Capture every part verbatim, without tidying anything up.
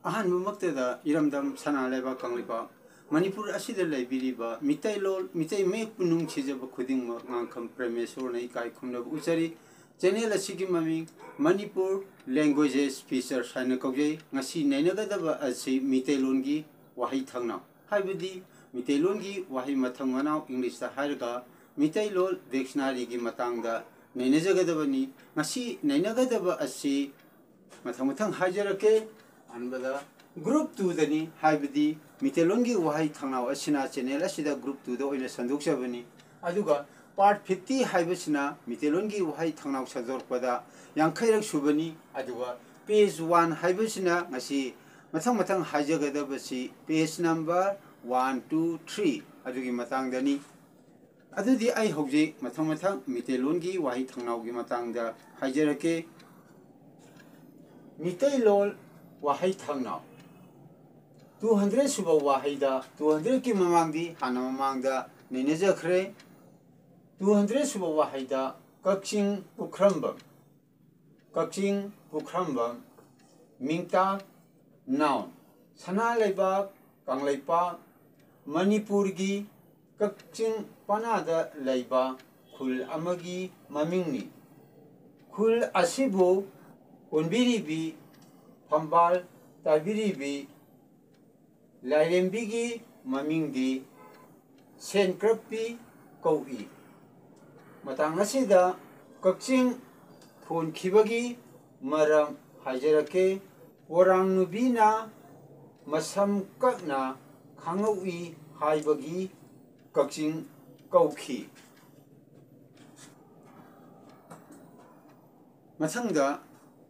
ꯑꯍꯥꯟꯕꯃꯛꯇꯗ ꯏꯔꯝꯗꯝ ꯁꯅꯥ ꯂꯩꯕꯥꯛ ꯀꯪꯂꯩꯄꯥꯛ ꯃꯅꯤꯄꯨꯔ ꯑꯁꯤꯗ ꯂꯩꯕꯤꯔꯤꯕ ꯃꯤꯇꯩꯂꯣꯟ, ꯃꯤꯇꯩ ꯃꯌꯦꯛ ꯄꯨꯛꯅꯤꯡ ꯁꯤꯖꯕ ꯈꯨꯗꯤꯡꯃꯛ ꯉꯥꯡꯈꯝ ꯄ꯭ꯔꯦꯃꯦꯁꯣꯔꯅ ꯏꯀꯥꯏ ꯈꯨꯝꯅꯕ ꯎꯠꯆꯔꯤ꯫ ꯆꯦꯅꯦꯜ ꯑꯁꯤꯒꯤ ꯃꯃꯤꯡ ꯃꯅꯤꯄꯨꯔ ꯂꯦꯡꯒ꯭ꯋꯦꯖꯦꯁ ꯐꯤꯆꯔꯁ ꯍꯥꯏꯅ ꯀꯧꯖꯩ꯫ ꯉꯁꯤ ꯅꯩꯅꯒꯗꯕ ꯑꯁꯤ ꯃꯤꯇꯩꯂꯣꯟꯒꯤ ꯋꯥꯍꯩ ꯊꯧꯅꯥꯎ, ꯍꯥꯏꯕꯗꯤ ꯃꯤꯇꯩꯂꯣꯟꯒꯤ ꯋꯥꯍꯩ ꯃꯊꯪ ꯃꯅꯥꯎ, ꯏꯪꯂꯤꯁꯇ ꯍꯥꯏꯔꯒ ꯃꯤꯇꯩꯂꯣꯟ ꯗꯤꯛꯁꯅꯥꯔꯤꯒꯤ ꯃꯇꯥꯡꯗ ꯅꯩꯅꯖꯒꯗꯕꯅꯤ꯫ ꯉꯁꯤ ꯅꯩꯅꯒꯗꯕ ꯑꯁꯤ ꯃꯊꯪ ꯃꯊꯪ ꯍꯥꯏꯖꯔꯛꯀꯦ꯫ ꯑꯍꯥꯟꯕꯗ ꯒ꯭ꯔꯨꯞ ꯇꯨꯗꯅꯤ, ꯍꯥꯏꯕꯗꯤ ꯃꯤꯇꯩꯂꯣꯟꯒꯤ ꯋꯥꯍꯩ ꯊꯧꯅꯥꯎ ꯑꯁꯤꯅ ꯆꯦꯅꯦꯜ ꯑꯁꯤꯗ ꯒ꯭ꯔꯨꯞ ꯇꯨꯗ ꯑꯣꯏꯅ ꯁꯟꯗꯣꯛꯆꯕꯅꯤ꯫ ꯑꯗꯨꯒ ꯄꯥꯔꯠ ꯐꯤꯐꯇꯤ ꯍꯥꯏꯕꯁꯤꯅ ꯃꯤꯇꯩꯂꯣꯟꯒꯤ ꯋꯥꯍꯩ ꯊꯧꯅꯥꯎ ꯁꯟꯗꯣꯔꯛꯄꯗ ꯌꯥꯡꯈꯩꯔꯛ ꯁꯨꯕꯅꯤ꯫ ꯑꯗꯨꯒ ꯄꯦꯖ ꯋꯥꯟ ꯍꯥꯏꯕꯁꯤꯅ ꯉꯁꯤ ꯃꯊꯪ ꯃꯊꯪ ꯍꯥꯏꯖꯒꯗꯕꯁꯤ page number one, two, three ꯑꯗꯨꯒꯤ ꯃꯇꯥꯡꯗꯅꯤ꯫ ꯑꯗꯨꯗꯤ ꯑꯩ ꯍꯧꯖꯤꯛ ꯃꯊꯪ ꯃꯊꯪ ꯃꯤꯇꯩꯂꯣꯟꯒꯤ ꯋꯥꯍꯩ ꯊꯧꯅꯥꯎꯒꯤ ꯃꯇꯥꯡꯗ ꯍꯥꯏꯖꯔꯛꯀꯦ꯫ ꯃꯤꯇꯩꯂꯣꯟ ꯋꯥꯍꯩ ꯊꯧꯅꯥꯎ꯫ ꯇꯨ ꯍꯟꯗ꯭ꯔꯦꯠ ꯁꯨꯕ ꯋꯥꯍꯩꯗ, ꯇꯨ ꯍꯟꯗ꯭ꯔꯦꯠꯀꯤ ꯃꯃꯥꯡꯗꯤ ꯍꯥꯟꯅ ꯃꯃꯥꯡꯗ ꯅꯩꯅꯖꯈ꯭ꯔꯦ꯫ ꯇꯨ ꯍꯟꯗ꯭ꯔꯦꯠ ꯁꯨꯕ ꯋꯥꯍꯩꯗ ꯀꯛꯆꯤꯡ ꯄꯨꯈ꯭ꯔꯝꯕꯝ꯫ ꯀꯛꯆꯤꯡ ꯄꯨꯈ꯭ꯔꯝꯕꯝ꯫ ꯃꯤꯡꯇꯥꯛ, ꯅꯥꯎꯟ꯫ ꯁꯅꯥ ꯂꯩꯕꯥꯛ, ꯀꯪꯂꯩꯄꯥꯛ, ꯃꯅꯤꯄꯨꯔꯒꯤ ꯀꯛꯆꯤꯡ ꯄꯅꯥꯗ ꯂꯩꯕ ꯈꯨꯜ ꯑꯃꯒꯤ ꯃꯃꯤꯡꯅꯤ꯫ ꯈꯨꯜ ꯑꯁꯤꯕꯨ ꯀꯣꯟꯕꯤꯔꯤꯕꯤ, ꯐꯝꯕꯥꯜ ꯇꯥꯕꯤꯔꯤꯕꯤ ꯂꯥꯏꯔꯦꯝꯕꯤꯒꯤ ꯃꯃꯤꯡꯗꯤ ꯁꯦꯟꯀ꯭ꯔꯞꯄꯤ ꯀꯧꯏ꯫ ꯃꯇꯥꯡ ꯑꯁꯤꯗ ꯀꯛꯆꯤꯡ ꯊꯣꯟꯈꯤꯕꯒꯤ ꯃꯔꯝ ꯍꯥꯏꯖꯔꯛꯀꯦ꯫ ꯄꯣꯔꯥꯡ ꯅꯨꯄꯤꯅ ꯃꯁꯝ ꯀꯛꯅ ꯈꯥꯡꯉꯧꯏ ꯍꯥꯏꯕꯒꯤ ꯀꯛꯆꯤꯡ ꯀꯧꯈꯤ꯫ ꯃꯊꯪꯗ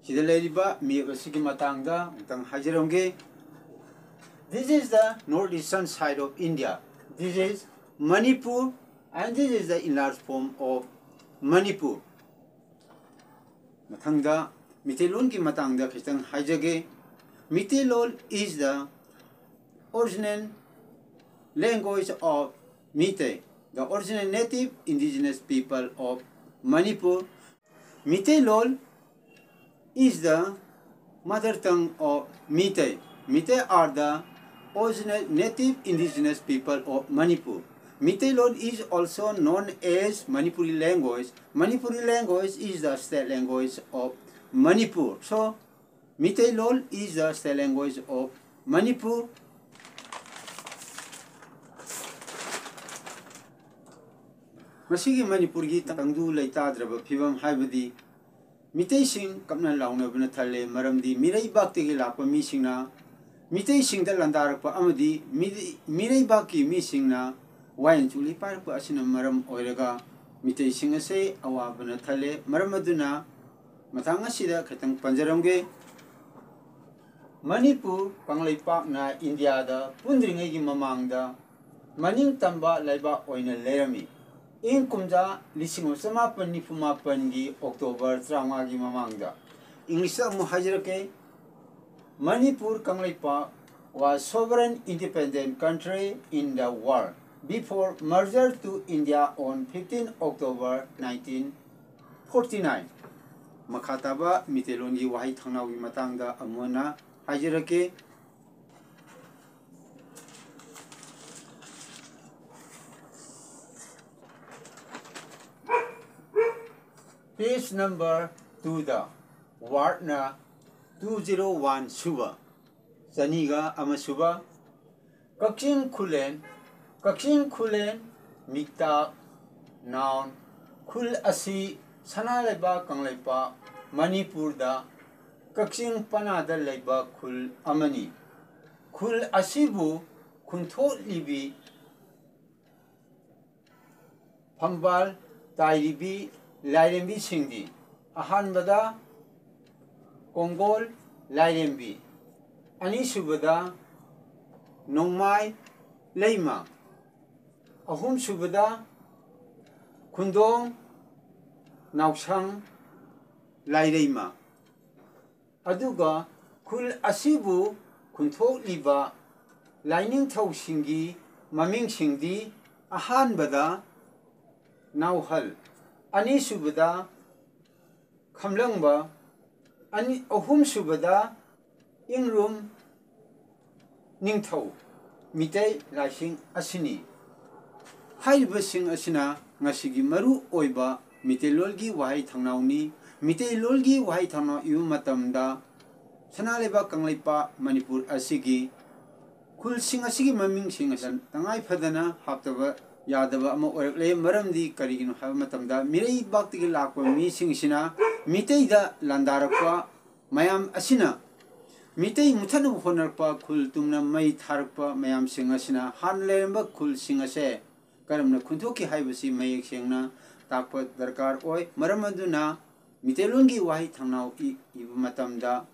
ꯁꯤꯗ ꯂꯩꯔꯤꯕ ꯃꯦꯞ ꯑꯁꯤꯒꯤ ꯃꯇꯥꯡꯗ ꯑꯃꯨꯛꯇꯪ ꯍꯥꯏꯖꯔꯝꯒꯦ꯫ This is the north eastern side of India. This is Manipur and this is the enlarged form of Manipur. ꯃꯊꯪꯗ ꯃꯤꯇꯩꯂꯣꯟꯒꯤ ꯃꯇꯥꯡꯗ ꯈꯤꯇꯪ ꯍꯥꯏꯖꯒꯦ꯫ Meiteilon is the original language of Meitei, the original native indigenous people of Manipur. Meiteilon is the Mother tongue of Meitei. Meitei are the original native indigenous people of Manipur. Meitei Lol is also known as Manipuri language. Manipuri language is the state language of Manipur. So, Meitei Lol is the state language of Manipur. ꯃꯁꯤꯒꯤ ꯃꯅꯤꯄꯨꯔꯒꯤ ꯇꯪꯗꯨ ꯂꯩꯇꯥꯗ꯭ꯔꯕ ꯐꯤꯕꯝ ꯍꯥꯏꯕꯗꯤ ꯃꯤꯇꯩꯁꯤꯡ ꯀꯞꯅ ꯂꯥꯎꯅꯕꯅ ꯊꯜꯂꯦ, ꯃꯔꯝꯗꯤ ꯃꯤꯔꯩꯕꯥꯛꯇꯒꯤ ꯂꯥꯛꯄ ꯃꯤꯁꯤꯡꯅ ꯃꯤꯇꯩꯁꯤꯡꯗ ꯂꯥꯟꯗꯥꯔꯛꯄ ꯑꯃꯗꯤ ꯃꯤꯔꯩ-, ꯃꯤꯔꯩꯕꯥꯛꯀꯤ ꯃꯤꯁꯤꯡꯅ ꯋꯥꯌꯦꯟ ꯆꯨꯛꯂꯤ ꯄꯥꯏꯔꯛꯄ ꯑꯁꯤꯅ ꯃꯔꯝ ꯑꯣꯏꯔꯒ ꯃꯤꯇꯩꯁꯤꯡ ꯑꯁꯦ ꯑꯋꯥꯕꯅ ꯊꯜꯂꯦ꯫ ꯃꯔꯝ ꯑꯗꯨꯅ ꯃꯇꯥꯡ ꯑꯁꯤꯗ ꯈꯤꯇꯪ ꯄꯟꯖꯔꯝꯒꯦ꯫ ꯃꯅꯤꯄꯨꯔ ꯀꯪꯂꯩꯄꯥꯛꯅ ꯏꯟꯗꯤꯌꯥꯗ ꯄꯨꯟꯗ꯭ꯔꯤꯉꯩꯒꯤ ꯃꯃꯥꯡꯗ ꯃꯅꯤꯡ ꯇꯝꯕ ꯂꯩꯕꯥꯛ ꯑꯣꯏꯅ ꯂꯩꯔꯝꯃꯤ꯫ ꯏꯪ ꯀꯨꯝꯖꯥ ꯂꯤꯁꯤꯡ ꯑꯃ ꯆꯃꯥꯄꯟ ꯅꯤꯐꯨ ꯃꯥꯄꯟꯒꯤ ꯑꯣꯛꯇꯣꯕꯔ ꯇꯔꯥꯃꯉꯥꯒꯤ ꯃꯃꯥꯡꯗ꯫ ꯏꯪꯂꯤꯁꯇ ꯑꯃꯨꯛ ꯍꯥꯏꯖꯔꯛꯀꯦ꯫ Manipur Kangleipak was sovereign independent country in the world before merger to India on fifteen October nineteen forty-nine꯫ ꯃꯈꯥ ꯇꯥꯕ ꯃꯤꯇꯩꯂꯣꯟꯒꯤ ꯋꯥꯍꯩ ꯊꯧꯅꯥꯎꯒꯤ ꯃꯇꯥꯡꯗ ꯑꯃꯨꯛ ꯍꯟꯅ ꯍꯥꯏꯖꯔꯛꯀꯦ꯫ Page number twoꯗ wordꯅ two zero one ꯁꯨꯕ, ꯆꯅꯤꯒ ꯑꯃ ꯁꯨꯕ꯫ ꯀꯛꯆꯤꯡ ꯈꯨꯂꯦꯟ, ꯀꯛꯆꯤꯡ ꯈꯨꯂꯦꯟ, ꯃꯤꯛꯇꯥꯛ, noun, ꯈꯨꯜ ꯑꯁꯤ ꯁꯅꯥ ꯂꯩꯕꯥꯛ ꯀꯪꯂꯩꯄꯥꯛ ꯃꯅꯤꯄꯨꯔꯗ ꯀꯛꯆꯤꯡ ꯄꯅꯥꯗ ꯂꯩꯕ ꯈꯨꯜ ꯑꯃꯅꯤ꯫ ꯈꯨꯜ ꯑꯁꯤꯕꯨ ꯈꯨꯟꯊꯣꯛꯂꯤꯕꯤ ꯐꯝꯕꯥꯜ ꯇꯥꯏꯔꯤꯕꯤ ꯂꯥꯏꯔꯦꯝꯕꯤꯁꯤꯡꯗꯤ: ꯑꯍꯥꯟꯕꯗ ꯀꯣꯡꯒꯣꯜ ꯂꯥꯏꯔꯦꯝꯕꯤ, ꯑꯅꯤꯁꯨꯕꯗ ꯅꯣꯡꯃꯥꯏ ꯂꯩꯃ, ꯑꯍꯨꯝꯁꯨꯕꯗ ꯈꯨꯟꯗꯣꯡ ꯅꯥꯎꯁꯪ ꯂꯥꯏꯔꯩꯃ꯫ ꯑꯗꯨꯒ ꯈꯨꯜ ꯑꯁꯤꯕꯨ ꯈꯨꯟꯊꯣꯛꯂꯤꯕ ꯂꯥꯏꯅꯤꯡꯊꯧꯁꯤꯡꯒꯤ ꯃꯃꯤꯡꯁꯤꯡꯗꯤ: ꯑꯍꯥꯟꯕꯗ ꯅꯥꯎꯍꯜ, ꯑꯅꯤꯁꯨꯕꯗ ꯈꯝꯂꯪꯕ, ꯑꯅꯤ, ꯑꯍꯨꯝꯁꯨꯕꯗ ꯏꯪꯔꯨꯝ ꯅꯤꯡꯊꯧ ꯃꯤꯇꯩ ꯂꯥꯏꯁꯤꯡ ꯑꯁꯤꯅꯤ꯫ ꯍꯥꯏꯔꯤꯕꯁꯤꯡ ꯑꯁꯤꯅ ꯉꯁꯤꯒꯤ ꯃꯔꯨ ꯑꯣꯏꯕ ꯃꯤꯇꯩꯂꯣꯟꯒꯤ ꯋꯥꯍꯩ ꯊꯧꯅꯥꯎꯅꯤ꯫ ꯃꯤꯇꯩꯂꯣꯟꯒꯤ ꯋꯥꯍꯩ ꯊꯧꯅꯥꯎ ꯏꯕ ꯃꯇꯝꯗ ꯁꯅꯥ ꯂꯩꯕꯥꯛ ꯀꯪꯂꯩꯄꯥꯛ ꯃꯅꯤꯄꯨꯔ ꯑꯁꯤꯒꯤ ꯈꯨꯜꯁꯤꯡ ꯑꯁꯤꯒꯤ ꯃꯃꯤꯡꯁꯤꯡ ꯑꯁꯤ ꯇꯉꯥꯏ ꯐꯗꯅ ꯍꯥꯞꯇꯕ ꯌꯥꯗꯕ ꯑꯃ ꯑꯣꯏꯔꯛꯂꯦ꯫ ꯃꯔꯝꯗꯤ ꯀꯔꯤꯒꯤꯅꯣ ꯍꯥꯏꯕ ꯃꯇꯝꯗ ꯃꯤꯔꯩꯕꯥꯛꯇꯒꯤ ꯂꯥꯛꯄ ꯃꯤꯁꯤꯡꯁꯤꯅ ꯃꯤꯇꯩꯗ ꯂꯥꯟꯗꯥꯔꯛꯄ ꯃꯌꯥꯝ ꯑꯁꯤꯅ ꯃꯤꯇꯩ ꯃꯨꯊꯠꯅꯕ ꯍꯣꯠꯅꯔꯛꯄ, ꯈꯨꯜ ꯇꯨꯝꯅ ꯃꯩ ꯊꯥꯔꯛꯄ ꯃꯌꯥꯝꯁꯤꯡ ꯑꯁꯤꯅ ꯍꯥꯟꯅ ꯂꯩꯔꯝꯕ ꯈꯨꯜꯁꯤꯡ ꯑꯁꯦ ꯀꯔꯝꯅ ꯈꯨꯟꯊꯣꯛꯈꯤ ꯍꯥꯏꯕꯁꯤ ꯃꯌꯦꯛ ꯁꯦꯡꯅ ꯇꯥꯛꯄ ꯗꯔꯀꯥꯔ ꯑꯣꯏ꯫ ꯃꯔꯝ ꯑꯗꯨꯅ ꯃꯤꯇꯩꯂꯣꯟꯒꯤ ꯋꯥꯍꯩ ꯊꯧꯅꯥꯎ ꯏ-, ꯏꯕ ꯃꯇꯝꯗ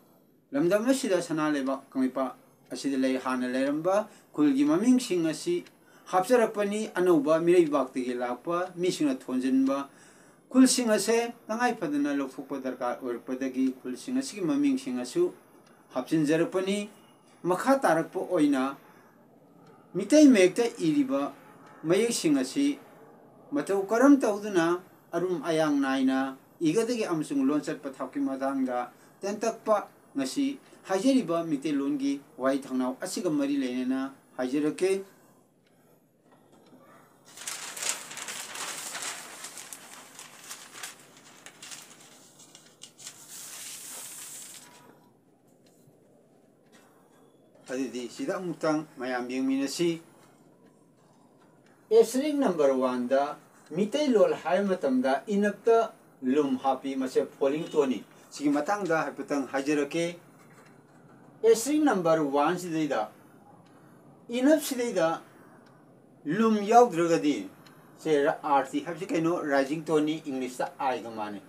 ꯂꯝꯗꯝ ꯑꯁꯤꯗ ꯁꯅꯥ ꯂꯩꯕꯥꯛ ꯀꯪꯂꯩꯄꯥꯛ ꯑꯁꯤꯗ ꯂꯩ ꯍꯥꯟꯅ ꯂꯩꯔꯝꯕ ꯈꯨꯜꯒꯤ ꯃꯃꯤꯡꯁꯤꯡ ꯑꯁꯤ ꯍꯥꯞꯆꯔꯛꯄꯅꯤ꯫ ꯑꯅꯧꯕ ꯃꯤꯔꯩꯕꯥꯛꯇꯒꯤ ꯂꯥꯛꯄ ꯃꯤꯁꯤꯡꯅ ꯊꯣꯟꯖꯤꯟꯕ ꯈꯨꯜꯁꯤꯡ ꯑꯁꯦ ꯇꯉꯥꯏ ꯐꯗꯅ ꯂꯧꯊꯣꯛꯄ ꯗꯔꯀꯥꯔ ꯑꯣꯏꯔꯛꯄꯗꯒꯤ ꯈꯨꯜꯁꯤꯡ ꯑꯁꯤꯒꯤ ꯃꯃꯤꯡꯁꯤꯡ ꯑꯁꯨ ꯍꯥꯞꯆꯤꯟꯖꯔꯛꯄꯅꯤ꯫ ꯃꯈꯥ ꯇꯥꯔꯛꯄ ꯑꯣꯏꯅ ꯃꯤꯇꯩ ꯃꯌꯦꯛꯇ ꯏꯔꯤꯕ ꯃꯌꯦꯛꯁꯤꯡ ꯑꯁꯤ ꯃꯇꯧ ꯀꯔꯝ ꯇꯧꯗꯨꯅ ꯑꯔꯨꯝ ꯑꯌꯥꯡ ꯅꯥꯏꯅ ꯏꯒꯗꯒꯦ ꯑꯃꯁꯨꯡ ꯂꯣꯟꯆꯠ ꯄꯊꯥꯞꯀꯤ ꯃꯇꯥꯡꯗ ꯇꯦꯟꯇꯛꯄ ꯉꯁꯤ ꯍꯥꯏꯖꯔꯤꯕ ꯃꯤꯇꯩꯂꯣꯟꯒꯤ ꯋꯥꯍꯩ ꯊꯧꯅꯥꯎ ꯑꯁꯤꯒ ꯃꯔꯤ ꯂꯩꯅꯅ ꯍꯥꯏꯖꯔꯛꯀꯦ꯫ ꯑꯗꯨꯗꯤ ꯁꯤꯗ ꯑꯃꯨꯛꯇꯪ ꯃꯌꯥꯝ ꯌꯦꯡꯃꯤꯟꯅꯁꯤ꯫ ꯑꯦꯁꯔꯤꯡ ꯅꯝꯕꯔ ꯋꯥꯟꯗ ꯃꯤꯇꯩꯂꯣꯟ ꯍꯥꯏꯕ ꯃꯇꯝꯗ ꯏꯅꯞꯇ ꯂꯨꯝ ꯍꯥꯞꯄꯤ, ꯃꯁꯦ ꯐꯣꯂꯤꯡ ꯇꯣꯟꯅꯤ꯫ ꯁꯤꯒꯤ ꯃꯇꯥꯡꯗ ꯍꯥꯏꯐꯦꯠꯇꯪ ꯍꯥꯏꯖꯔꯛꯀꯦ꯫ ꯑꯦꯁꯔꯤꯡ ꯅꯝꯕꯔ ꯋꯥꯟꯁꯤꯗꯩꯗ ꯏꯅꯞꯁꯤꯗꯩꯗ ꯂꯨꯝ ꯌꯥꯎꯗ꯭ꯔꯒꯗꯤ ꯁꯦ ꯑꯥꯔ ꯇꯤ ꯍꯥꯏꯕꯁꯤ ꯀꯩꯅꯣ? ꯔꯥꯏꯖꯤꯡ ꯇꯣꯟꯅꯤ, ꯏꯪꯂꯤꯁꯇ ꯑꯥꯏꯒ ꯃꯥꯟꯅꯩ꯫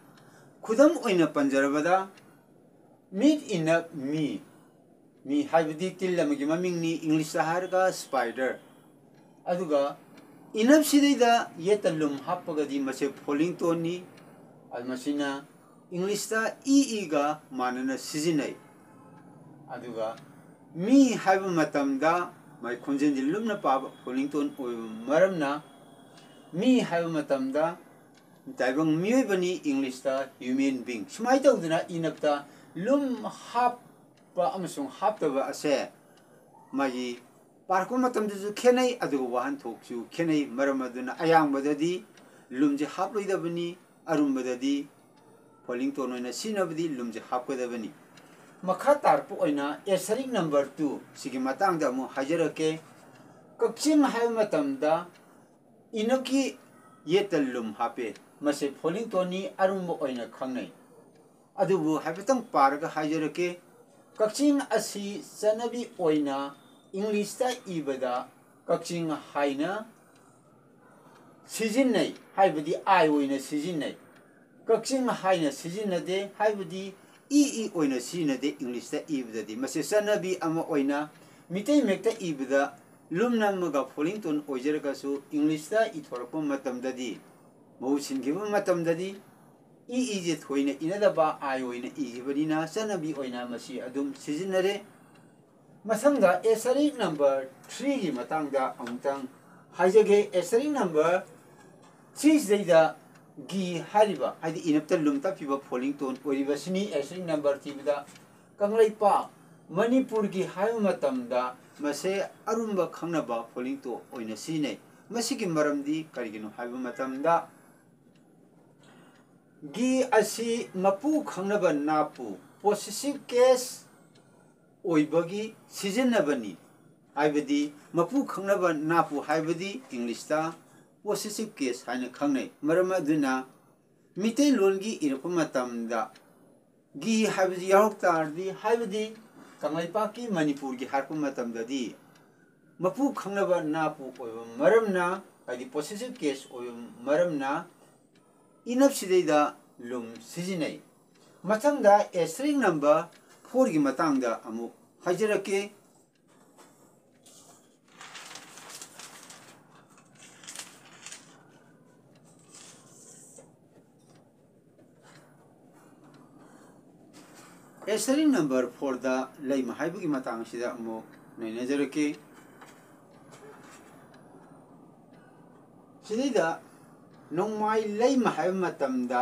ꯈꯨꯗꯝ ꯑꯣꯏꯅ ꯄꯟꯖꯔꯕꯗ ꯃꯤꯠ ꯏꯅꯞ ꯃꯤ, ꯃꯤ ꯍꯥꯏꯕꯗꯤ ꯇꯤꯜ ꯑꯃꯒꯤ ꯃꯃꯤꯡꯅꯤ, ꯏꯪꯂꯤꯁꯇ ꯍꯥꯏꯔꯒ ꯁ꯭ꯄꯥꯏꯗꯔ꯫ ꯑꯗꯨꯒ ꯏꯅꯞꯁꯤꯗꯩꯗ ꯌꯦꯠꯇ ꯂꯨꯝ ꯍꯥꯞꯄꯒꯗꯤ ꯃꯁꯦ ꯐꯣꯂꯤꯡ ꯇꯣꯟꯅꯤ꯫ ꯑꯗꯨ ꯃꯁꯤꯅ ꯏꯪꯂꯤꯁꯇ ꯏ ꯏꯒ ꯃꯥꯟꯅꯅ ꯁꯤꯖꯤꯟꯅꯩ꯫ ꯑꯗꯨꯒ ꯃꯤ ꯍꯥꯏꯕ ꯃꯇꯝꯗ ꯃꯥꯒꯤ ꯈꯣꯟꯖꯦꯜꯁꯤ ꯂꯨꯝꯅ ꯄꯥꯕ ꯐꯣꯂꯤꯡ ꯇꯣꯟ ꯑꯣꯏꯕ ꯃꯔꯝꯅ ꯃꯤ ꯍꯥꯏꯕ ꯃꯇꯝꯗ ꯇꯥꯏꯕꯪ ꯃꯤꯑꯣꯏꯕꯅꯤ, ꯏꯪꯂꯤꯁꯇ human being꯫ ꯁꯨꯃꯥꯏꯅ ꯇꯧꯗꯅ ꯏꯅꯞꯇ ꯂꯨꯝ ꯍꯥꯞꯄ ꯑꯃꯁꯨꯡ ꯍꯥꯞꯇꯕ ꯑꯁꯦ ꯃꯥꯒꯤ ꯄꯥꯔꯛꯄ ꯃꯇꯝꯗꯁꯨ ꯈꯦꯠꯅꯩ, ꯑꯗꯨꯒ ꯋꯥꯍꯟꯊꯣꯛꯁꯨ ꯈꯦꯠꯅꯩ꯫ ꯃꯔꯝ ꯑꯗꯨꯅ ꯑꯌꯥꯝꯕꯗꯗꯤ ꯂꯨꯝꯁꯦ ꯍꯥꯞꯂꯣꯏꯗꯕꯅꯤ, ꯑꯔꯨꯝꯕꯗꯗꯤ ꯐꯣꯂꯤꯡ ꯇꯣꯟ ꯑꯣꯏꯅ ꯁꯤꯖꯤꯟꯅꯕꯗꯤ ꯂꯨꯝꯁꯦ ꯍꯥꯞꯀꯗꯕꯅꯤ꯫ ꯃꯈꯥ ꯇꯥꯔꯛꯄ ꯑꯣꯏꯅ ꯑꯦꯁꯇꯔꯤꯛ ꯅꯝꯕꯔ ꯇꯨ ꯁꯤꯒꯤ ꯃꯇꯥꯡꯗ ꯑꯃꯨꯛ ꯍꯥꯏꯖꯔꯛꯀꯦ꯫ ꯀꯛꯆꯤꯡ ꯍꯥꯏꯕ ꯃꯇꯝꯗ ꯏꯅꯞꯀꯤ ꯌꯦꯠꯇ ꯂꯨꯝ ꯍꯥꯞꯄꯦ꯫ ꯃꯁꯤ ꯐꯣꯂꯤꯡ ꯇꯣꯟꯅꯤ, ꯑꯔꯨꯝꯕ ꯑꯣꯏꯅ ꯈꯪꯅꯩ꯫ ꯑꯗꯨꯕꯨ ꯍꯥꯏꯐꯦꯠꯇꯪ ꯄꯥꯔꯒ ꯍꯥꯏꯖꯔꯛꯀꯦ꯫ ꯀꯛꯆꯤꯡ ꯑꯁꯤ ꯆꯠꯅꯕꯤ ꯑꯣꯏꯅ ꯏꯪꯂꯤꯁꯇ ꯏꯕꯗ ꯀꯛꯆꯤꯡ ꯍꯥꯏꯅ ꯁꯤꯖꯤꯟꯅꯩ, ꯍꯥꯏꯕꯗꯤ ꯑꯥꯏ ꯑꯣꯏꯅ ꯁꯤꯖꯤꯟꯅꯩ꯫ ꯀꯛꯆꯤꯡ ꯍꯥꯏꯅ ꯁꯤꯖꯤꯟꯅꯗꯦ, ꯍꯥꯏꯕꯗꯤ ꯏ ꯏ ꯑꯣꯏꯅ ꯁꯤꯖꯤꯟꯅꯗꯦ꯫ ꯏꯪꯂꯤꯁꯇ ꯏꯕꯗꯗꯤ ꯃꯁꯤ ꯆꯠꯅꯕꯤ ꯑꯃ ꯑꯣꯏꯅ ꯃꯤꯇꯩ ꯃꯌꯦꯛꯇ ꯏꯕꯗ ꯂꯨꯝ ꯅꯝꯃꯒ ꯐꯣꯂꯤꯡ ꯇꯣꯟ ꯑꯣꯏꯖꯔꯒꯁꯨ ꯏꯪꯂꯤꯁꯇ ꯏꯊꯣꯔꯛꯄ ꯃꯇꯝꯗꯗꯤ, ꯃꯍꯨꯠ ꯁꯤꯟꯈꯤꯕ ꯃꯇꯝꯗꯗꯤ ꯏ ꯏꯁꯦ ꯊꯣꯏꯅ ꯏꯅꯗꯕ ꯑꯥꯏ ꯑꯣꯏꯅ ꯏꯈꯤꯕꯅꯤꯅ ꯆꯠꯅꯕꯤ ꯑꯣꯏꯅ ꯃꯁꯤ ꯑꯗꯨꯝ ꯁꯤꯖꯤꯟꯅꯔꯦ꯫ ꯃꯊꯪꯗ ꯑꯦꯁꯇꯔꯤꯛ ꯅꯝꯕꯔ ꯊ꯭ꯔꯤꯒꯤ ꯃꯇꯥꯡꯗ ꯑꯃꯨꯛꯇꯪ ꯍꯥꯏꯖꯒꯦ꯫ ꯑꯦꯁꯇꯔꯤꯛ ꯅꯝꯕꯔ ꯊ꯭ꯔꯤꯁꯤꯗꯩꯗ ꯒꯤ ꯍꯥꯏꯔꯤꯕ, ꯍꯥꯏꯗꯤ ꯏꯅꯞꯇ ꯂꯨꯝ ꯇꯞꯄꯤꯕ ꯐꯣꯂꯤꯡ ꯇꯣꯟ ꯑꯣꯏꯔꯤꯕꯁꯤꯅꯤ꯫ ꯑꯦꯁꯇꯔꯤꯛ ꯅꯝꯕꯔ ꯊꯤꯕꯗ ꯀꯪꯂꯩꯄꯥꯛ, ꯃꯅꯤꯄꯨꯔꯒꯤ ꯍꯥꯏꯕ ꯃꯇꯝꯗ ꯃꯁꯦ ꯑꯔꯨꯝꯕ ꯈꯪꯅꯕ ꯐꯣꯂꯤꯡ ꯇꯣꯟ ꯑꯣꯏꯅ ꯁꯤꯖꯤꯟꯅꯩ꯫ ꯃꯁꯤꯒꯤ ꯃꯔꯝꯗꯤ ꯀꯔꯤꯒꯤꯅꯣ ꯍꯥꯏꯕ ꯃꯇꯝꯗ, ꯒꯤ ꯑꯁꯤ ꯃꯄꯨ ꯈꯪꯅꯕ ꯅꯥꯄꯨ, ꯄꯣꯁꯦꯁꯤꯞ ꯀꯦꯁ, ꯑꯣꯏꯕꯒꯤ ꯁꯤꯖꯤꯟꯅꯕꯅꯤ꯫ ꯍꯥꯏꯕꯗꯤ ꯃꯄꯨ ꯈꯪꯅꯕ ꯅꯥꯄꯨ ꯍꯥꯏꯕꯗꯤ ꯏꯪꯂꯤꯁꯇ ꯄꯣꯁꯦꯁꯤꯞ ꯀꯦꯁ ꯍꯥꯏꯅ ꯈꯪꯅꯩ꯫ ꯃꯔꯝ ꯑꯗꯨꯅ ꯃꯤꯇꯩꯂꯣꯟꯒꯤ ꯏꯔꯛꯄ ꯃꯇꯝꯗ ꯒꯤ ꯍꯥꯏꯕꯁꯤ ꯌꯥꯎꯔꯛ ꯇꯥꯔꯗꯤ, ꯍꯥꯏꯕꯗꯤ ꯀꯪꯂꯩꯄꯥꯛꯀꯤ ꯃꯅꯤꯄꯨꯔꯒꯤ ꯍꯥꯏꯔꯛꯄ ꯃꯇꯝꯗꯗꯤ ꯃꯄꯨ ꯈꯪꯅꯕ ꯅꯥꯄꯨ ꯑꯣꯏꯕ ꯃꯔꯝꯅ, ꯍꯥꯏꯗꯤ ꯄꯣꯁꯦꯁꯤꯞ ꯀꯦꯁ ꯑꯣꯏꯕ ꯃꯔꯝꯅ ꯏꯅꯞꯁꯤꯗꯩꯗ ꯂꯨꯝ ꯁꯤꯖꯤꯟꯅꯩ꯫ ꯃꯊꯪꯗ ꯑꯦꯁꯇꯔꯤꯛ ꯅꯝꯕꯔ ꯐꯣꯔꯒꯤ ꯃꯇꯥꯡꯗ ꯑꯃꯨꯛ ꯍꯥꯏꯖꯔꯛꯀꯦ꯫ ꯑꯦꯁꯇꯔꯤꯛ ꯅꯝꯕꯔ ꯐꯣꯔꯗ ꯂꯩꯃ ꯍꯥꯏꯕꯒꯤ ꯃꯇꯥꯡ ꯑꯁꯤꯗ ꯑꯃꯨꯛ ꯅꯩꯅꯖꯔꯛꯀꯦ꯫ ꯁꯤꯗꯩꯗ ꯅꯣꯡꯃꯥꯏ ꯂꯩꯃ ꯍꯥꯏꯕ ꯃꯇꯝꯗ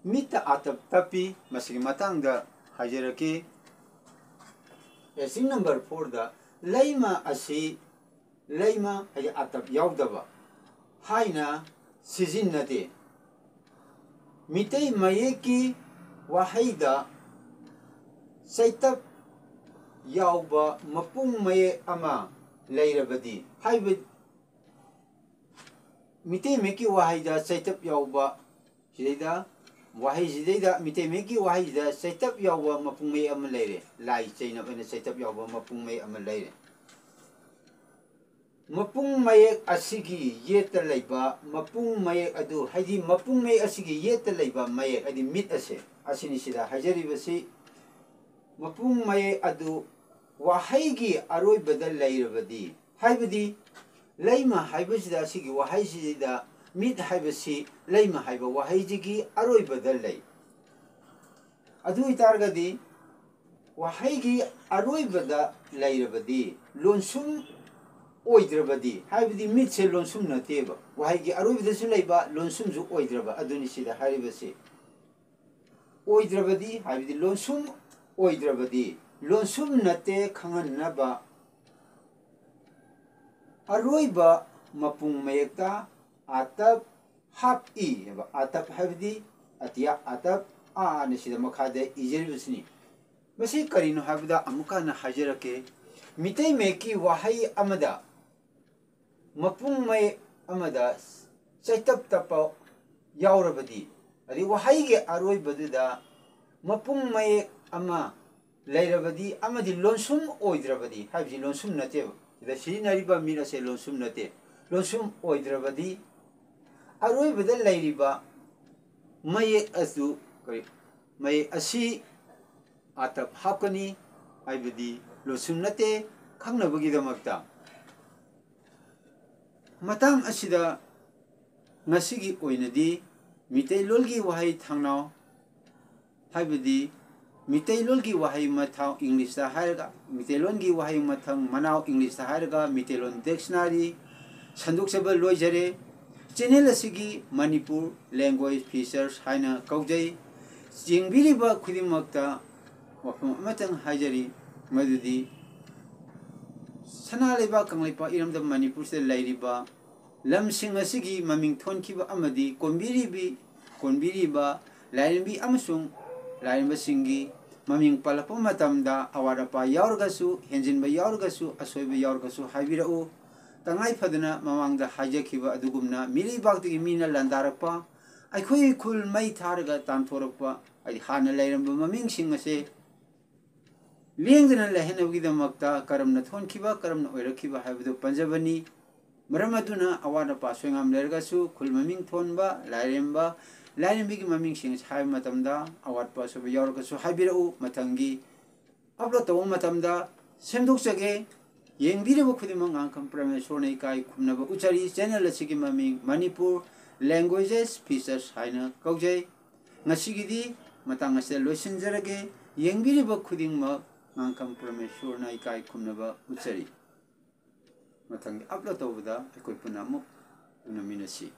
ꯃꯤꯠꯇ ꯑꯥꯇꯞ ꯇꯞꯄꯤ꯫ ꯃꯁꯤꯒꯤ ꯃꯇꯥꯡꯗ ꯍꯥꯏꯖꯔꯛꯀꯦ꯫ Page number fourꯗ ꯂꯩꯃ ꯑꯁꯤ, ꯂꯩꯃ ꯍꯥꯏꯗꯤ ꯑꯥꯇꯞ ꯌꯥꯎꯗꯕ ꯍꯥꯏꯅ ꯁꯤꯖꯤꯟꯅꯗꯦ꯫ ꯃꯤꯇꯩ ꯃꯌꯦꯛꯀꯤ ꯋꯥꯍꯩꯗ ꯆꯩꯇꯞ ꯌꯥꯎꯕ ꯃꯄꯨꯡ ꯃꯌꯦꯛ ꯑꯃ ꯂꯩꯔꯕꯗꯤ ꯍꯥꯏꯕ, ꯃꯤꯇꯩ ꯃꯌꯦꯛꯀꯤ ꯋꯥꯍꯩꯗ ꯆꯩꯇꯞ ꯌꯥꯎꯕ, ꯁꯤꯗꯩꯗ ꯋꯥꯍꯩꯁꯤꯗꯩꯗ, ꯃꯤꯇꯩ ꯃꯌꯦꯛꯀꯤ ꯋꯥꯍꯩꯁꯤꯗ ꯆꯩꯇꯞ ꯌꯥꯎꯕ ꯃꯄꯨꯡ ꯃꯌꯦꯛ ꯑꯃ ꯂꯩꯔꯦ꯫ ꯂꯥꯏ ꯆꯩꯅꯕ ꯑꯣꯏꯅ ꯆꯩꯇꯞ ꯌꯥꯎꯕ ꯃꯄꯨꯡ ꯃꯌꯦꯛ ꯑꯃ ꯂꯩꯔꯦ꯫ ꯃꯄꯨꯡ ꯃꯌꯦꯛ ꯑꯁꯤꯒꯤ ꯌꯦꯠꯇ ꯂꯩꯕ ꯃꯄꯨꯡ ꯃꯌꯦꯛ ꯑꯗꯨ, ꯍꯥꯏꯗꯤ ꯃꯄꯨꯡ ꯃꯌꯦꯛ ꯑꯁꯤꯒꯤ ꯌꯦꯠꯇ ꯂꯩꯕ ꯃꯌꯦꯛ, ꯍꯥꯏꯗꯤ ꯃꯤꯠ ꯑꯁꯦ, ꯑꯁꯤꯅꯤ ꯁꯤꯗ ꯍꯥꯏꯖꯔꯤꯕꯁꯤ꯫ ꯃꯄꯨꯡ ꯃꯌꯦꯛ ꯑꯗꯨ ꯋꯥꯍꯩꯒꯤ ꯑꯔꯣꯏꯕꯗ ꯂꯩꯔꯕꯗꯤ, ꯍꯥꯏꯕꯗꯤ ꯂꯩꯃ ꯍꯥꯏꯕꯁꯤꯗ, ꯑꯁꯤꯒꯤ ꯋꯥꯍꯩꯁꯤꯗ ꯃꯤꯠ ꯍꯥꯏꯕꯁꯤ ꯂꯩꯃ ꯍꯥꯏꯕ ꯋꯥꯍꯩꯁꯤꯒꯤ ꯑꯔꯣꯏꯕꯗ ꯂꯩ꯫ ꯑꯗꯨ ꯑꯣꯏꯇꯥꯔꯒꯗꯤ ꯋꯥꯍꯩꯒꯤ ꯑꯔꯣꯏꯕꯗ ꯂꯩꯔꯕꯗꯤ, ꯂꯣꯟꯁꯨꯝ ꯑꯣꯏꯗ꯭ꯔꯕꯗꯤ, ꯍꯥꯏꯕꯗꯤ ꯃꯤꯠꯁꯦ ꯂꯣꯟꯁꯨꯝ ꯅꯠꯇꯦꯕ, ꯋꯥꯍꯩꯒꯤ ꯑꯔꯣꯏꯕꯗꯁꯨ ꯂꯩꯕ, ꯂꯣꯟꯁꯨꯝꯁꯨ ꯑꯣꯏꯗ꯭ꯔꯕ, ꯑꯗꯨꯅꯤ ꯁꯤꯗ ꯍꯥꯏꯔꯤꯕꯁꯤ꯫ ꯑꯣꯏꯗ꯭ꯔꯕꯗꯤ ꯍꯥꯏꯕꯗꯤ ꯂꯣꯟꯁꯨꯝ ꯑꯣꯏꯗ꯭ꯔꯕꯗꯤ, ꯂꯣꯟꯁꯨꯝ ꯅꯠꯇꯦ ꯈꯪꯍꯟꯅꯕ ꯑꯔꯣꯏꯕ ꯃꯄꯨꯡ ꯃꯌꯦꯛꯇ ꯑꯥꯇꯞ ꯍꯥꯞꯏ ꯍꯥꯏꯕ꯫ ꯑꯥꯇꯞ ꯍꯥꯏꯕꯗꯤ ꯑꯇꯤꯌꯥ, ꯑꯥꯇꯞ ꯑꯥꯅ ꯁꯤꯗ ꯃꯈꯥꯗ ꯏꯖꯔꯤꯕꯁꯤꯅꯤ꯫ ꯃꯁꯤ ꯀꯔꯤꯅꯣ ꯍꯥꯏꯕꯗ ꯑꯃꯨꯛꯀ ꯍꯟꯅ ꯍꯥꯏꯖꯔꯛꯀꯦ꯫ ꯃꯤꯇꯩ ꯃꯌꯦꯛꯀꯤ ꯋꯥꯍꯩ ꯑꯃꯗ ꯃꯄꯨꯡ ꯃꯌꯦꯛ ꯑꯃꯗ ꯆꯩꯇꯞ ꯇꯞꯄ ꯌꯥꯎꯔꯕꯗꯤ, ꯑꯗꯩ ꯋꯥꯍꯩꯒꯤ ꯑꯔꯣꯏꯕꯗꯨꯗ ꯃꯄꯨꯡ ꯃꯌꯦꯛ ꯑꯃ ꯂꯩꯔꯕꯗꯤ ꯑꯃꯗꯤ ꯂꯣꯟꯁꯨꯝ ꯑꯣꯏꯗ꯭ꯔꯕꯗꯤ, ꯍꯥꯏꯕꯁꯤ ꯂꯣꯟꯁꯨꯝ ꯅꯠꯇꯦꯕ, ꯁꯤꯗ ꯁꯤꯖꯤꯟꯅꯔꯤꯕ ꯃꯤꯠ ꯑꯁꯦ ꯂꯣꯟꯁꯨꯝ ꯅꯠꯇꯦ, ꯂꯣꯟꯁꯨꯝ ꯑꯣꯏꯗ꯭ꯔꯕꯗꯤ ꯑꯔꯣꯏꯕꯗ ꯂꯩꯔꯤꯕ ꯃꯌꯦꯛ ꯑꯗꯨ, ꯀꯔꯤ, ꯃꯌꯦꯛ ꯑꯁꯤ ꯑꯥꯇꯞ ꯍꯥꯞꯀꯅꯤ, ꯍꯥꯏꯕꯗꯤ ꯂꯣꯟꯁꯨꯝ ꯅꯠꯇꯦ ꯈꯪꯅꯕꯒꯤꯗꯃꯛꯇ꯫ ꯃꯇꯥꯡ ꯑꯁꯤꯗ ꯉꯁꯤꯒꯤ ꯑꯣꯏꯅꯗꯤ ꯃꯤꯇꯩꯂꯣꯟꯒꯤ ꯋꯥꯍꯩ ꯊꯥꯡꯅꯥꯎ, ꯍꯥꯏꯕꯗꯤ ꯃꯤꯇꯩꯂꯣꯟꯒꯤ ꯋꯥꯍꯩ ꯃꯊꯥꯎ, ꯏꯪꯂꯤꯁꯇ ꯍꯥꯏꯔꯒ ꯃꯤꯇꯩꯂꯣꯟꯒꯤ ꯋꯥꯍꯩ ꯃꯊꯪ ꯃꯅꯥꯎ, ꯏꯪꯂꯤꯁꯇ ꯍꯥꯏꯔꯒ ꯃꯤꯇꯩꯂꯣꯟ dictionary ꯁꯟꯗꯣꯛꯆꯕ ꯂꯣꯏꯖꯔꯦ꯫ ꯆꯦꯅꯦꯜ ꯑꯁꯤꯒꯤ ꯃꯅꯤꯄꯨꯔ ꯂꯦꯡꯒ꯭ꯋꯦꯖ ꯐꯤꯆꯔꯁ ꯍꯥꯏꯅ ꯀꯧꯖꯩ꯫ ꯌꯦꯡꯕꯤꯔꯤꯕ ꯈꯨꯗꯤꯡꯃꯛꯇ ꯋꯥꯐꯝ ꯑꯃꯇꯪ ꯍꯥꯏꯖꯔꯤ, ꯃꯗꯨꯗꯤ ꯁꯅꯥ ꯂꯩꯕꯥꯛ ꯀꯪꯂꯩꯄꯥꯛ ꯏꯔꯝꯗꯝ ꯃꯅꯤꯄꯨꯔꯁꯤꯗ ꯂꯩꯔꯤꯕ ꯂꯝꯁꯤꯡ ꯑꯁꯤꯒꯤ ꯃꯃꯤꯡ ꯊꯣꯟꯈꯤꯕ ꯑꯃꯗꯤ ꯀꯣꯟꯕꯤꯔꯤꯕꯤ ꯀꯣꯟꯕꯤꯔꯤꯕ ꯂꯥꯏꯔꯦꯝꯕꯤ ꯑꯃꯁꯨꯡ ꯂꯥꯏꯔꯦꯝꯕꯁꯤꯡꯒꯤ ꯃꯃꯤꯡ ꯄꯜꯂꯛꯄ ꯃꯇꯝꯗ ꯑꯋꯥꯠ ꯑꯄꯥ ꯌꯥꯎꯔꯒꯁꯨ, ꯍꯦꯟꯖꯤꯟꯕ ꯌꯥꯎꯔꯒꯁꯨ, ꯑꯁꯣꯏꯕ ꯌꯥꯎꯔꯒꯁꯨ ꯍꯥꯏꯕꯤꯔꯛꯎ꯫ ꯇꯉꯥꯏ ꯐꯗꯅ ꯃꯃꯥꯡꯗ ꯍꯥꯏꯖꯈꯤꯕ ꯑꯗꯨꯒꯨꯝꯅ ꯃꯤꯔꯩꯕꯥꯛꯇꯒꯤ ꯃꯤꯅ ꯂꯥꯟꯗꯥꯔꯛꯄ, ꯑꯩꯈꯣꯏꯒꯤ ꯈꯨꯜ ꯃꯩ ꯊꯥꯔꯒ ꯇꯥꯟꯊꯣꯔꯛꯄ, ꯍꯥꯏꯗꯤ ꯍꯥꯟꯅ ꯂꯩꯔꯝꯕ ꯃꯃꯤꯡꯁꯤꯡ ꯑꯁꯦ ꯂꯦꯡꯗꯅ ꯂꯩꯍꯟꯅꯕꯒꯤꯗꯃꯛꯇ ꯀꯔꯝꯅ ꯊꯣꯟꯈꯤꯕ, ꯀꯔꯝꯅ ꯑꯣꯏꯔꯛꯈꯤꯕ ꯍꯥꯏꯕꯗꯨ ꯄꯟꯖꯕꯅꯤ꯫ ꯃꯔꯝ ꯑꯗꯨꯅ ꯑꯋꯥꯠ ꯑꯄꯥ ꯑꯁꯣꯏꯉꯥꯝ ꯂꯩꯔꯒꯁꯨ ꯈꯨꯜ ꯃꯃꯤꯡ ꯊꯣꯟꯕ, ꯂꯥꯏꯔꯦꯝꯕ, ꯂꯥꯏꯔꯦꯝꯕꯤꯒꯤ ꯃꯃꯤꯡꯁꯤꯡ ꯑꯁꯤ ꯍꯥꯏꯕ ꯃꯇꯝꯗ ꯑꯋꯥꯠꯄ ꯑꯁꯣꯏꯕ ꯌꯥꯎꯔꯒꯁꯨ ꯍꯥꯏꯕꯤꯔꯛꯎ꯫ ꯃꯊꯪꯒꯤ ꯑꯞꯂꯣꯗ ꯇꯧꯕ ꯃꯇꯝꯗ ꯁꯦꯝꯗꯣꯛꯆꯒꯦ꯫ ꯌꯦꯡꯕꯤꯔꯤꯕ ꯈꯨꯗꯤꯡꯃꯛ ꯉꯥꯡꯈꯝ ꯄ꯭ꯔꯃꯦꯁꯣꯔꯅ ꯏꯀꯥꯏ ꯈꯨꯝꯅꯕ ꯎꯠꯆꯔꯤ꯫ ꯆꯦꯅꯦꯜ ꯑꯁꯤꯒꯤ ꯃꯃꯤꯡ ꯃꯅꯤꯄꯨꯔ ꯂꯦꯡꯒ꯭ꯋꯦꯖꯦꯁ ꯐꯤꯆꯔꯁ ꯍꯥꯏꯅ ꯀꯧꯖꯩ꯫ ꯉꯁꯤꯒꯤꯗꯤ ꯃꯇꯥꯡ ꯑꯁꯤꯗ ꯂꯣꯏꯁꯤꯟꯖꯔꯒꯦ꯫ ꯌꯦꯡꯕꯤꯔꯤꯕ ꯈꯨꯗꯤꯡꯃꯛ ꯉꯥꯡꯈꯝ ꯄ꯭ꯔꯃꯦꯁꯣꯔꯅ ꯏꯀꯥꯏ ꯈꯨꯝꯅꯕ ꯎꯠꯆꯔꯤ꯫ ꯃꯊꯪꯒꯤ ꯑꯞꯂꯣꯗ ꯇꯧꯕꯗ ꯑꯩꯈꯣꯏ ꯄꯨꯟꯅ ꯑꯃꯨꯛ ꯎꯅꯃꯤꯟꯅꯁꯤ꯫